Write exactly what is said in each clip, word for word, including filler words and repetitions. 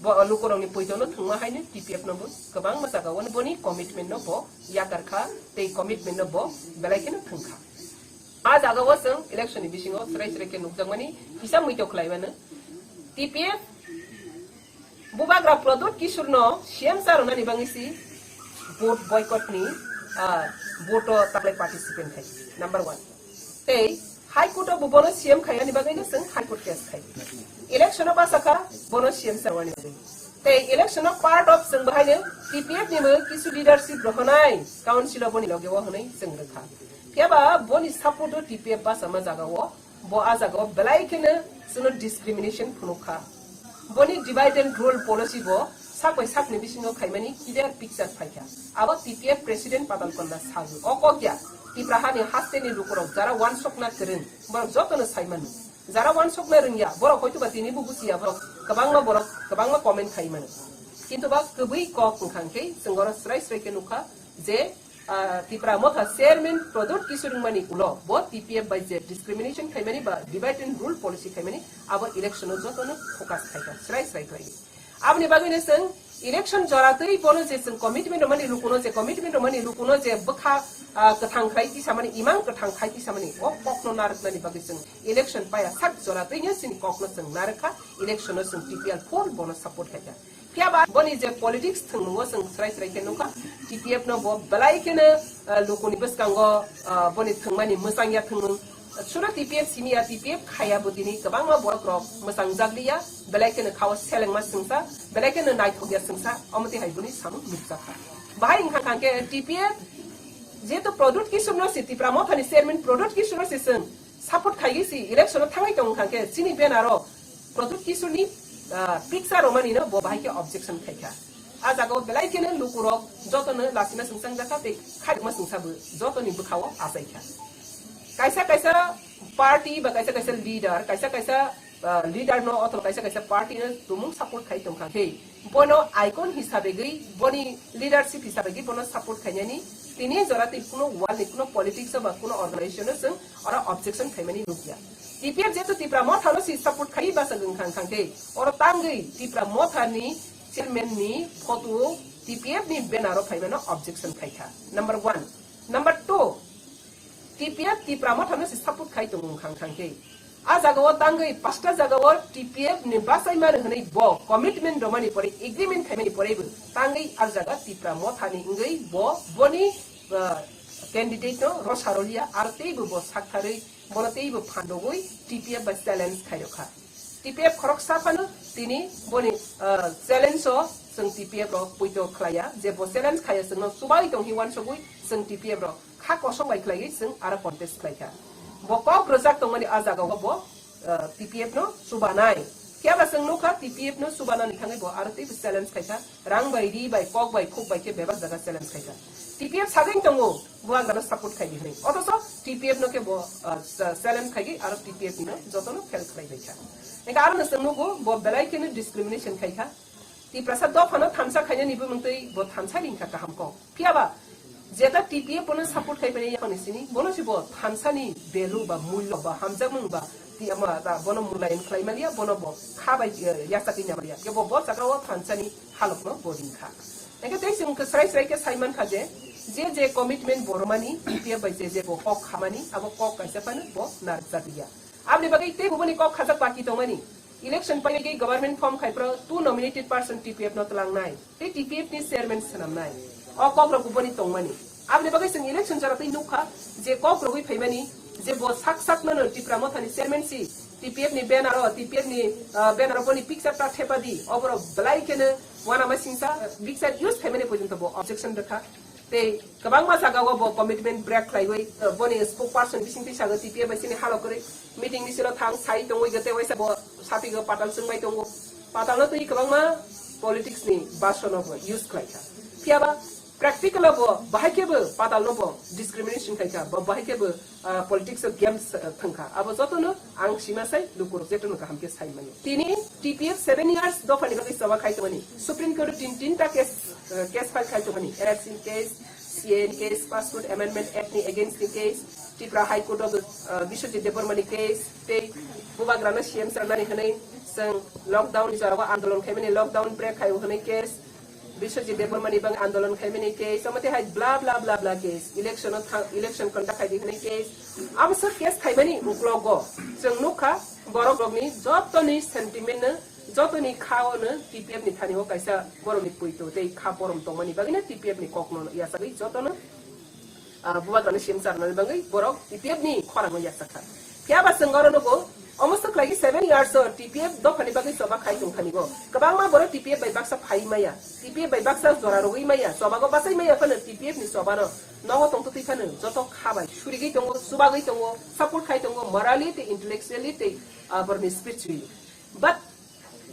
Bo lukurokni poito no thwngma haino T P F no bo kwbangma jaga o boni commitment no bo yakar kha, tei commitment no bo belai kheno thwng kha. A jaga o chwng election ni bisingo chwrai chwrai khe nukjakmani kisa muito khlai mano. T P F Bubagra Pradyut Kishore no C M cha rwnani bagwi si vote boycott ni, ah, vote o taklai participant khai. Number one. Tei High Court o bo bono C M khaiyani bagwi no chwng High Court case khai. Election o basa kha bono C M cha rwnani bagwi. Tei election o part of chwng bahai no T P F ni bo kisu leadership rohonai council o boni loge o hwnwi chwng rwkha. Phiya ba boni support o T P F basa ma jaga o Bo a jaga o belai kheno chwngno discrimination phunuk kha. Boni divide and rule policy bo sak bai sakni bisingo khaimani clear picture phai kha. Abo T P F President Patal Konna sago. O kok ya, Tipra hani hasteni lukurok jara wansokna kwrwng, borok jotono sai mano. Jara wansokna rwngya, borok hoituba tini bo buchiya, borok kwbangma borok kwbangma comment khai mano. Kintu ba kwbwi kok wngkha hwnkhe chwng oro srai srai khe nukha je, ah, Tipra Motha Chairman Pradyut Kishore wngmani ulo bo T P F bai je discrimination khaimani ba divide and rule policy khaimani abo election o jotono focus khaikha, srai srai khlai. Aboni bagwino chwng election jora twi bono je chwng commitment rwmani lukuno je commitment rwmani lukuno je bwkha, ah, kwthang khlai tisamani, imang kwthang khai tisamani o kokno narwknani bagwi chwng election paya sak jora twino chini kokno chwng narwkha, election o chwng T P L full bono support khaikha. Phiya ba boni je politics thwngmung o chwng srai srai khe nukha, T P F no bo belai kheno, ah, lukuni bwskango, ah, boni thwngmani mwchangya thwngmung. Suno T P F simi ya, T P F khaya bo tini kwbangma borok rok mwchang jak liya, belai kheno khao selengma swngsa, belai kheno naithok ya swngsa, omo twi hai boni samung nukjakha. Bahai wngkha kha khe T P F jehetu Pradyut Kishore no si, Tipra Motha ni chairman Pradyut Kishore no si chwng support khaiwi si election o thangwi tong kha khe chini banner o Pradyut Kishore ni, ah, picture romani no bo bahai khe objection khai kha. A jaga o belai kheno lukurok jotono lasima swngchang jakha tei khairokma swngsa bo jotoni bwkha o achai kha. Kaisa kaisa party ba kaisa kaisa leader, kaisa kaisa, ah, leader no othoba kaisa kaisa party no tumung support khai tong kha khe bono icon hisabe gwi, boni leadership hisabe gwi bono support khainani tini jora tei kuno world ni kuno politics o ba kuno organization o chwng oro objection khaimani nukya. T P F jehetu Tipra Motha no si support khai basa wngkha wngkha khe oro tangwi Tipra Motha ni chairman ni photo o T P F ni banner o phaimano objection khaikha. Number one. Number two. T P F Tipra Motha no se support khai tongo wngkha wngkha khe. A jaga o tangwi pasta jaga o T P F ni bachai mani hwnwi bo commitment romani pore, agreement khaimani pore bo tangwi a jaga Tipra Motha ni wngwi bo boni, ah, candidate no rwsa rwliya, aro teibo bo saktharwi bono teibo phandogwi T P F bai challenge khairokha. T P F khoroksa phano tini boni, ah, challenge o chwng T P F rok poito khlaiya, je bo challenge khaiya chwngno chubai tonghi uansugwi chwng T P F rok kha kosong bai khlaiwi chwng aro contest khlaikha. Bo kok rwjak tongmani a jagao bo, ah, T P F no chubanai. Phiya ba chwng nukha T P F no chubanani thangwi bo aro teibo challenge khaikha. Rang bai, ri bai, kok bai, khuk bai khe bebak jaga challenge khaikha. T P F sagwi tongo, bo ang gano support khaidi hwnwi. Othocho T P F no khe bo, ah, cha-, challenge khaigwi aro T P F no jotono fail khlai baikha. Engkha aro no chwng nugo bo belai kheno discrimination khaikha. Tiprasa dophano thansa khainani bumung twi bo thansa ringkha kaham kok. Phiya ba jeta T P F bono support khai mani yaphangni sini, bono se bo thansani value ba mullo ba hamjakmung ba ti ama ta bono mulayan khlai maliya, bono bo kha bai, eh, yachakwi na maliya. Kebo bo jaga o thansani halokno bo ringkha. Engkhe tei chwng khe srai srai khe sai mankha je, je je commitment bo rwmani, T P F bai je je bo kok khamani, abo kok kaisa phano bo narwkjakliya. Aboni bagwi tei bubuni kok khajak baki tongmani. Election paigwi government form khai phro two nominated person T P F no twlangnai, tei T P F ni chairman swnamnai. O kok rok bubuni tongmani. Aboni bagwi chwng election jora twi nukha je kok rogwi phaimani je bo sak sak no Tipra Motha ni chairman si, T P F ni banner o, T P F ni, ah, banner o boni picture ta thepa di, oborok belai kheno uanama singsa picture use khaimani porjonto bo objection rwkha. Tei kwbangma jagao bo commitment break khlaiwi, uh, boni spokesperson bisingtwi sago T P F bai sini halo kwrwi meeting ni silo thang sai tongwi gete waisa bo sapigo patal chwngbai tongo. Patalno twi kwbangma politics ni basono bo use khlaikha. Phiya ba practical o bo bahai khe bo patalno bo discrimination khlaikha, bo bahai khe bo ah, politics o games, ah, thangkha. Abo jotono ang sima sai lukurok jotono kaham khe sai mani. Tini T P F seven years dophani bagwi choba khai tongmani. Supreme Court o tin, tinta case, ah, case file khai tongmani. N R C case, C A A ni case, Passport Amendment Act ni against ni case, Tripura High Court o, ah, Biswajit Debbarma ni case, tei Bubagrano C M sanani hwnwi Chwng lockdown ni jora o andolon khaimani, lockdown break khai hwnwi case, Biswajit Debbarma ni bagwi andolon khaimani case, omo tei hai bla bla bla bla case, election o thang, election conduct khai di hwnwi case, abo swk case khaimani uklogo chwng nukha borok rokni jotoni sentiment no, jotoni kha o no T P F ni thani o kaisa borokni poito tei kha borom tongmani bagwi no T P F ni kok no yachagwi jotono ah, bubagrani sim charnani bagwi borok T P F ni khorang no yachakha. Phiya ba chwng oro nugo, omo swk khlaigwi seven years o T P F dophani bagwi choba khai tongthani go. Kwbangma borok T P F bai baksa phai maya, T P F bai baksa jora rwgwi maya, chobago bachai maya phano T P F ni choba no nogo tongtwtwi phano joto kha bai surigwi tongo, chubagwi tongo, support khai tongo, morally tei intellectually tei, ah, borokni spiritually. But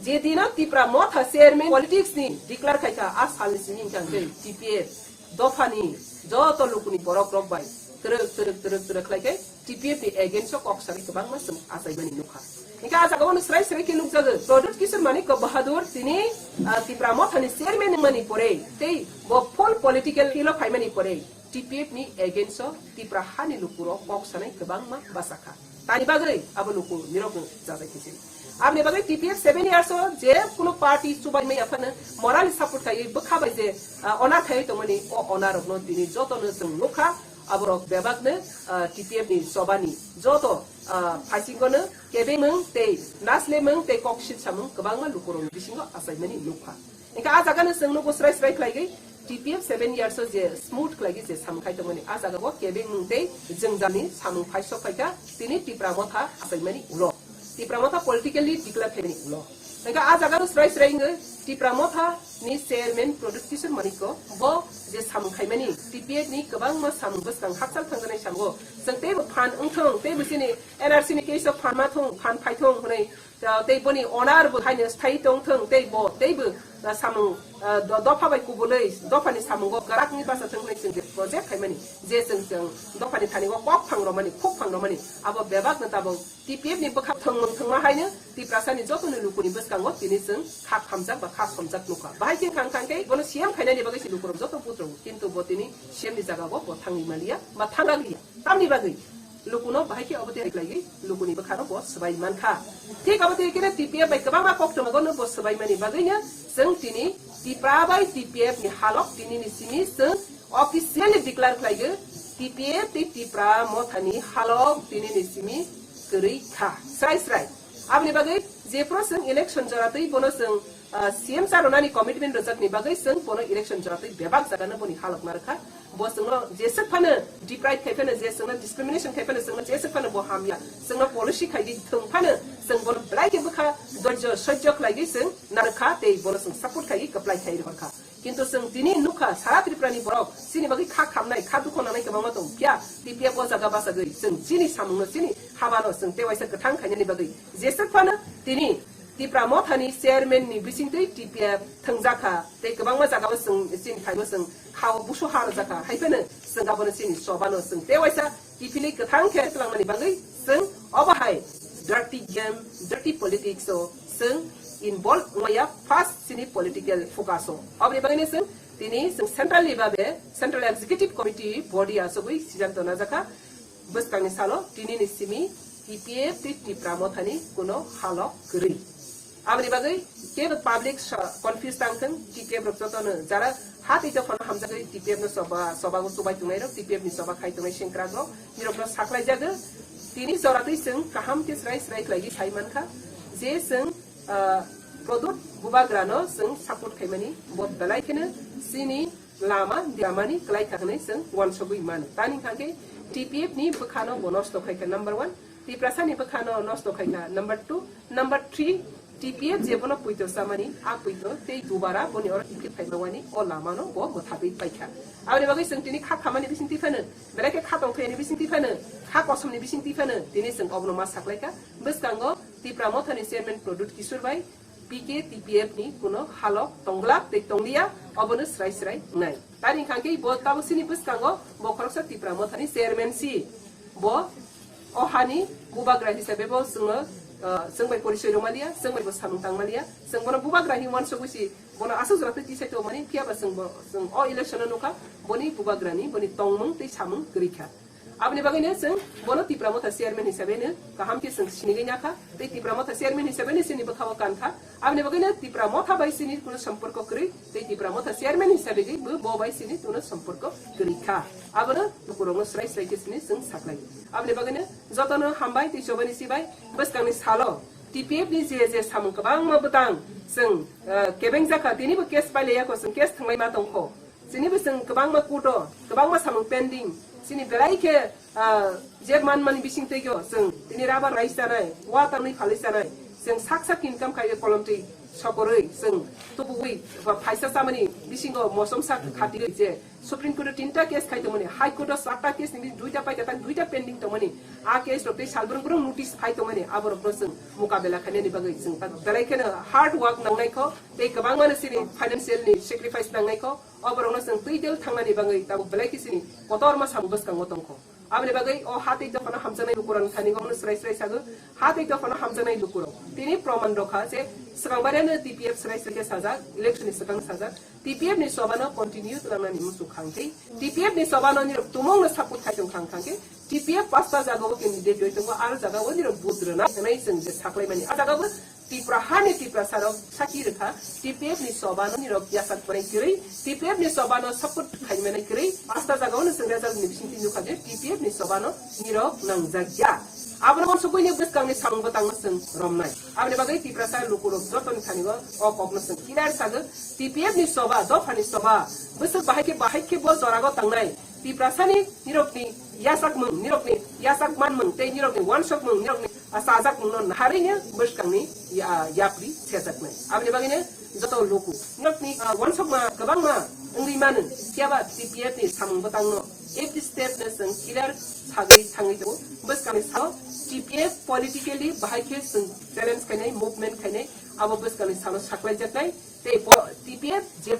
je dino Tipra Motha chairman politics ni declare khai kha, a salni simi hwnkha hwnkhe T P F dophani joto lukuni borok rok bai twrwk twrwk twrwk twrwk khlai khe T P F ni against o kok sawi kwbangma chwng achaimani nukha. Hwnkhe a jagao no srai srai khe nukjago, Pradyut Kishore Manikya Bahadur tini, ah, Tipra Motha ni chairman wngmani pore tei bo full political field o phaimani pore T P F ni against o Tipra hani lukurok kok sanai kwbangma bachakha. Tani bagwi abo luku nirok no jajai khe se. Aboni bagwi T P F seven years o je kuno party chubai maya phano moral support khai bwkha bai je, ah, onar khai tongmani o onar rok no tini joto no chwng nukha, aborok bebak no, ah, T P F ni choba ni joto, ah, phaisingo no kebengmung tei naslemung tei kok sil samung kwbangma lukurok ni bisingo achaimani nukha. Hingke a jaga no chwng nugo srai srai khlaigwi T P F seven years o je smooth khlaigwi je samung khai tongmani a jaga o kebengmung tei jwngjal ni samung phai sok phaikha tini Tipra Motha achaimani ulo. Tipra Motha politically declare khaimani ulo. Hingke a jaga no srai srai wngwi Tipra Motha ni chairman Pradyut Kishore Manikya bo je samung khaimani T P F ni kwbangma samung bwskang hakchal thangjanai samungo chwng teibo phan wngthong teibo chini N R C ni case o phan ma thung phan phai thung hwnwi, ah, tei boni onar bo haino sthai tongthung tei bo teibo, ah, samung, ah, do-, dopha bai kubulwi dophani samungo kwrakni basa thung hwnwi chwng je project khaimani je chwng chwng dophani thani o kok phang romani khuk phang romani abo bebak no tabok T P F ni bwkha thwngmung thwngma haino Tiprasa ni joto ni lukuni bwskango tini chwng kha khamjak ba kha somjak nukha. Bahai khe khang khang khe bono C M khainani bagwi se lukurok joto buthrogo, kintu bo tini C M ni jaga o bo thangwi maliya ba thangaliya. Tamni bagwi lukuno bahai khe obo tei khlaiwi lukuni bwkhano bo swbai mankha. Thik obo tei khe T P F bai kwbangma koktwmago no bo swbaimani bagwino chwng tini Tipra bai T P F ni halok tini ni simi chwng officially declare khlaigo T P F tei Tipra Mothani halok tini ni simi kwrwi kha. Srai srai. Aboni bagwi jephru chwng election joratwi bono chwng, ah, C M charonani commitment rwjakni bagwi chwng bono election joratwi bebak jagano boni halok narwkha. Bo chwngno jeswk phano deprive khai phano, je chwngno discrimination khai phano, chwngno jeswk phano bo hamya, chwngno policy khai di thwng phano, chwng bono belai khe bwkha dorjo sojjo khlaiwi chwng narwkha tei bono chwng support khaiwi kwplai khai rohorkha. Kintu chwng tini nukha, sara Tripura ni borok chini bagwi kha khamnai, kha dukho nangnai kwbangma tong phiya, T P F o jaga bachagwi chwng chini samungno, chini habano chwng tewaisa kwthang khainani bagwi jeswk phano tini Tipra Mothani chairman ni bisingtwi T P F thwngjakha, tei kwbangma jagao chwng chini phaio chwng hao busu ha rwjakha, hai phano chwng abono chini chobano chwng tewaisa kiphilwi kwthang khe twlangmani bagwi chwng obo hai dirty game, dirty politics o chwng involve wngmaya first chini political focus o. Oboni bagwino chwng tini chwng central ni babe Central Executive Committee body asogwi sijakto najakha. Bwskangni salo tinini simi T P F tei Tipra Mothani kuno halok kwrwi. Aboni bagwi kebo public sa-, confuse tang thung, T P F rok jotono jara ha tei dophano hamjagwi T P F no choba, chobago chubai tongnai rok, T P F ni choba khai tongnai sengkrak rok, nirok no saklai jago. Tini jora twi chwng kaham khe srai srai khlaiwi sai mankha je chwng, ah, Pradyut Bubagra no chwng support khaimani bo belai kheno chini lama, diamani kwlai kha hwnwi chwng uansugwi mano. Tani hwnkha khe T P F ni bwkhano bo nosto khai kha number one, Tiprasa ni bwkhano nosto khai kha number two, number three, T P F je bono puito chamani, a puito tei dubara boni oro T P F phaima wani o lamano bo mwthabwi pai kha. Aboni bagwi chwng tini kha khamani bising twi phano, belai khe kha tongthai ni bising twi phano, kha kosom ni bising twi phano, tini chwng obono ma saklai kha. Bwskango Tipra Mothani chairman Pradyut Kishore bai, P K T P F ni kuno halok tonglak tei tongliya, obono srai srai wngnai. Tani hwnkha khe bo tabuk sini bwskango bo khoroksa Tipra Mothani chairman si. Bo o hani bubagra hisabe bo chwngno, ah, chwng bai porisoi rwmaliya, chwng bai bo samung tangmaliya, chwng bono bubagra hinwi uansugwi si bono aswk jora twi tisai tongmani, phiya ba chwng bo, chwng o election o nukha boni bubagrani boni tongmung tei samung kwrwi kha. Aboni bagwino chwng bono Tipra Motha chairman hisabe no kaham khe chwng sinigwi nakha, tei Tipra Motha chairman hisabe no chini bwkhao kankha. Aboni bagwino Tipra Motha bai chini kuno somporko kwrwi, tei Tipra Motha chairman hisabe gwi bo, bo bai chini kuno somporko kwrwi kha. Abono lukurokno srai srai khe chini chwng saklai. Aboni bagwino jotono hambai tei chobani sibai bwskangni salo T P F ni je je samung kwbangma bwtang chwng, eh, kebeng jakha, tinibo case pailaiya kho, chwng case thwnglai ma tongkho. Chini bo chwng kwbangma kuto, kwbangma samung pending. Chini belai khe, ah, je man mani bising twigo chwng tini rubber rai chanai, wa tangwi phalwi chanai. Chwng sak sak income khai kolomtwi sokorwi chwng tubugwi ba phaisa chamani bisingo mosom sak khatiwi je Supreme Court o tinta case khai tongmani, High Court o charta case ni duita paita tak duita pending tongmani. A case rok tei salbrung brung notice phai tongmani, aborokno chwng mukabela khainani bagwi chwng belai kheno hard work nangnai kho, tei kwbangmano chini financial ni sacrifice nangnai kho. Oborokno chwng twi del thangnani bagwi tabuk belai khe chini kotorma samung bwskango tongkho. Aboni bagwi o ha tei dophano hamjaknai lukurokni thani omono srai srai sago, ha tei dophano hamjaknai lukurok. Tini proman rokha je swkang bariyano T P F srai srai khe sajak, election ni swkang sajak. T P F ni chobano continue tlangnani muchung khang khe, T P F ni chobano nirok tumungno support khai tong khang khang khe, T P F pasta jagao candidate roi tongo, aro jagao nirok vote rwnai hwnwi chwng je saklaimani. A jagao Tripura hani Tiprasa rok saki rwkha, T P F ni choba no nirok yasak bai kwrwi, T P F ni choba no support khaimani kwrwi, pasta jaga o no chwng result ni bisingtwi nukha je T P F ni choba no nirok nangjak ya. Abono uansukwi ni bwskang ni samung bwtang no chwng romnai. Aboni bagwi Tiprasa lukurok jotoni thani o, o kok no chwng clear sago, T P F ni choba, dopha ni choba, bwswk bahai khe, bahai khe bo jora go tangnai. Tiprasani nirokni yachakmung, nirokni yachak manmung, tei nirokni wansokmung, nirokni, ah, chajakmungno naharwi no bwskangni ya-, yapri sejaknai. Aboni bagwino joto luku nirokni, ah, wansokma kwbangma wngwi mano, phiyaba T P F ni samung bwtangno every step no chwng clear sagwi thangwi tongo. Bwskangni salo T P F politically bahai khe chwng challenge khainai, movement khainai, abo bwskangni salo saklaijaknai. Tei bo T P F je